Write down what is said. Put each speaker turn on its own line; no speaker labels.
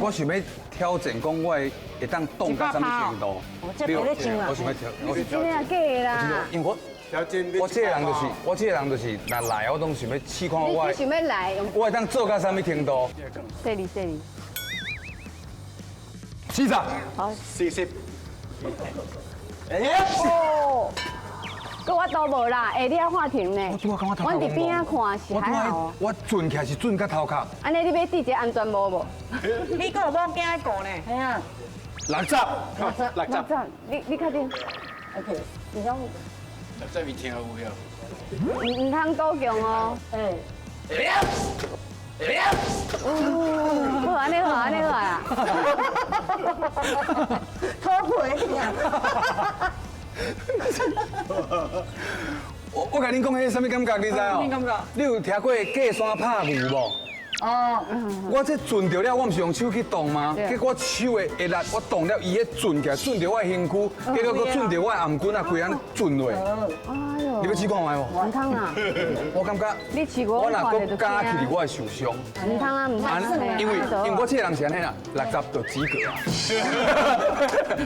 我想欲挑戰，講我會當擋到啥物程度？
這袂咧上啦。
我想欲挑，我
真的假的啦？
因為我我這個人就是，我這個人就是，若來我攏想欲試看我，
你想欲來？
我會當做到啥物程度？
細膩細膩。
40。
好。
40。
哦。閣我都無啦，欸，你愛看停呢？
我拄仔感覺頭
阮佇邊仔看是還好。
我轉起來是轉到頭殼。
按呢你欲戴一个安全帽無？
你閣有某囝顧呢？
係啊。
60。
60。
60，你確定
？OK，你講。
60伊聽有了。
毋通賭強哦。
欸。
哦，好，按呢好，按呢好啊。
脫皮啊！
我共恁講，彼啥物感覺？你知哦？
啥物感覺？
你有聽過過山拍牛無？
哦。
我這轉著了，我毋是用手去擋嗎？結果手的會力，我擋了，伊彼轉起來，轉著我的身軀，結果閣轉著我的頷頸啊，規按轉落。
哎呦！
你欲試看覓無？
毋通啊！
我感覺，
你試過
我若閣加起來，我會受傷。
毋通啊，毋通。
因為我這個人是按呢啦，60就及格啊。